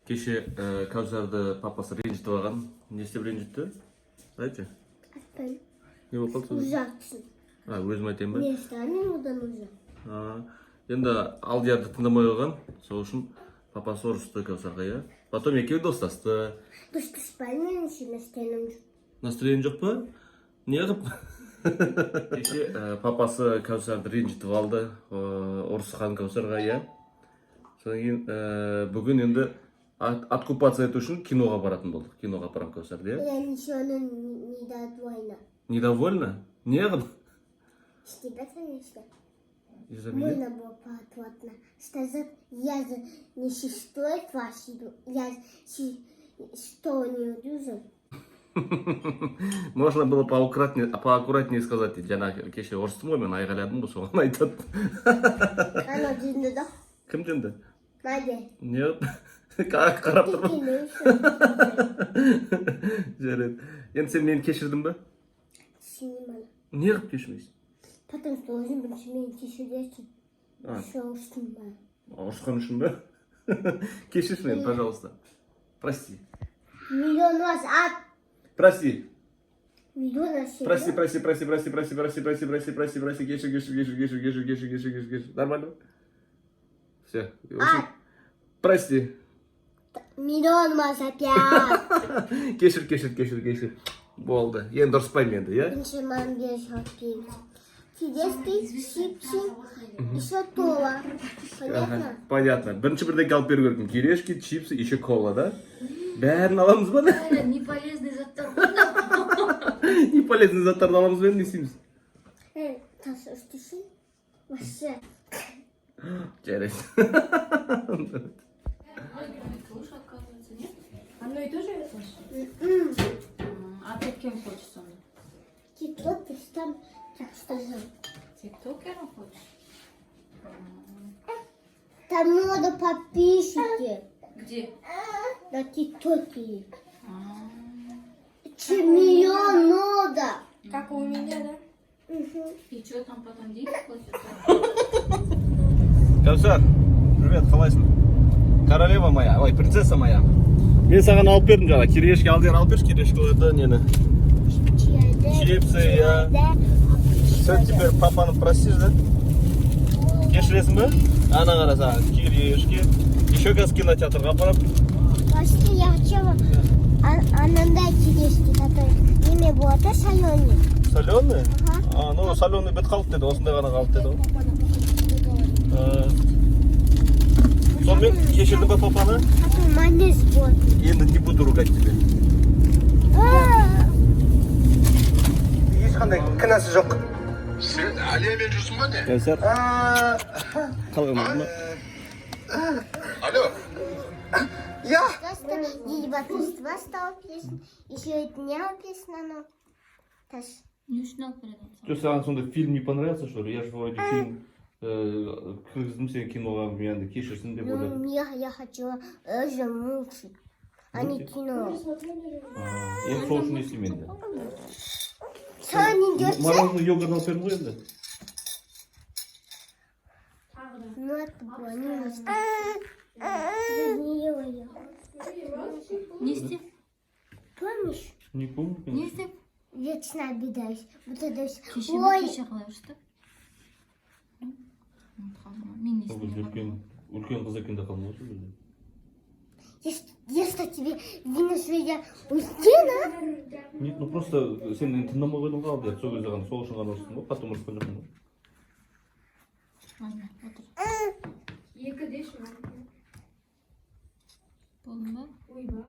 Кеше Кәусарды папасы ренжітіп алған. Не істеп ренжітті? Айтшы. Айтпаймын. Не болып қалды сонда? Ужасно. А, өзім айтайын ба? Не станем одан уже. А, енді Алдиярды тыңдамай қойған, сол үшін папасы ұрысты Кәусарға, иә. Потом екеуі достасты. Достаспаймын, еще настроением жоқ. Настроение жоқ па? Не қылып? Кеше папасы Кәусарды ренжітіп алды, ұрысқан Кәусарға, иә. Содан кейін бүгін енді откупаться ету үшін киноға баратын болдық. Киноға апарамын Кәусарды, иә. Я ничего не недовольна. Недовольна? Не қылып? С тебя, конечно. Из-за меня? Можно было поаккуратно сказать, я же не сестрой вашей, я что не удержу. Можно было поаккуратнее сказать дейді. Жаңа кеше ұрыстым ғой, мен айғайладым ғой, соған айтады. Ана жынды да. Кім жынды? Надя. Не қылып? Қарап тұрмын. Жарайды. Енді сен мені кешірдің ба? Синеманы. Не қылып кешірмейсің? Потому что өзің бірінші мені кешіресің. А. Сол үшін ба. Ұрысқан үшін ба? Кешірші мені, пожалуйста. Прости. Миллион раз ат. Прости. Миллион раз. Прости, прости, прости, прости, прости, прости, прости, прости, прости, прости, кешір, кешір, кешір, кешір, кешір, кешір, кешір, кешір, кешір. Нормально? Все. Прости. Миллион раз опять. Кешір, кешір, кешір, кешір. Болды. Енді ұрыспаймын енді, иә? Бірінші маған бер жауап беріңіз. Кирешки, чипсы, еще кола. Понятно? Ага, понятно. Бірінші бірдеңке алып беру керекпін. Кириешки, чипсы, еще кола, да? Бәрін аламыз ба? Бәрі неполезный заттар ғой. Неполезный заттарды аламыз ба енді, не істейміз? Тас үстісін. Вообще. Жарайды. Слушай, оказывается, нет? Одно и то же я слышу? А ты кем хочешь сонда? Тикток, там, так что же. Тиктокером хочешь? Там надо подписчики Где? На тиктоке. 3 миллион надо. Как у меня, да? Мгм. И что там потом деньги платят? Кәусар, привет, қалайсың? Королева моя, ой, принцесса моя. Мен саған алып бердім жаңа, кириешки, Алдияр, алып берші кириешкаларды, нені. Чипсы, я. Все, теперь папаны простишь, да? Кешіресің бе? Ана қара саған, кириешки. Еще қазір кинотеатрға апарып. Вообще, я хотела анандай кириешки, который неме болады, соленый. Соленый? Ага. А, ну, соленый бітіп қалды деді, осындай ғана қалды деді ғой. Сонымен кешірдің ба папаны? Который майонез болады. Енді не буду ругать тебя. А, Ешқандай кінәсі жоқ. Сен Әлиямен жүрсің ба, не? Кәусар, қалай ма? Алло. Иә. Просто 22 стала песня. Еще это не песня, но. Таш. Не үшін алып береді саған? Что, саған сонда фильм не понравился, что ли? Я же вроде фильм кіргіздім сені киноға, мен енді кешірсін деп ойладым. Ну, я хотела же мультик, а не Мультик? Кино. А, енді сол үшін не істеймін енді? Саған не дерсе? Мороженое, йогурт алып бердім ғой енді. Ну, это было не нужно. Я не ела я. Не істеп? Помнишь? Не помню. Не істеп? Вечно обижаюсь. Вот это всё. Кеше ме? Ой, Кеше қалай ұрысты? Ұмытып қалдым ғой. Мен Сол кезде есімде. үлкен үлкен қыз екен де қалдым ғой сол кезде. Если тебе видно, что я үлкен, а? Нет, ну просто сен енді тыңдамай қойдың ғой, Алдияр, сол кезде ғана, сол үшін ғана ұрыстым ғой, потом ұрысқан жоқпын ғой. Ладно, отыр. Екі деші.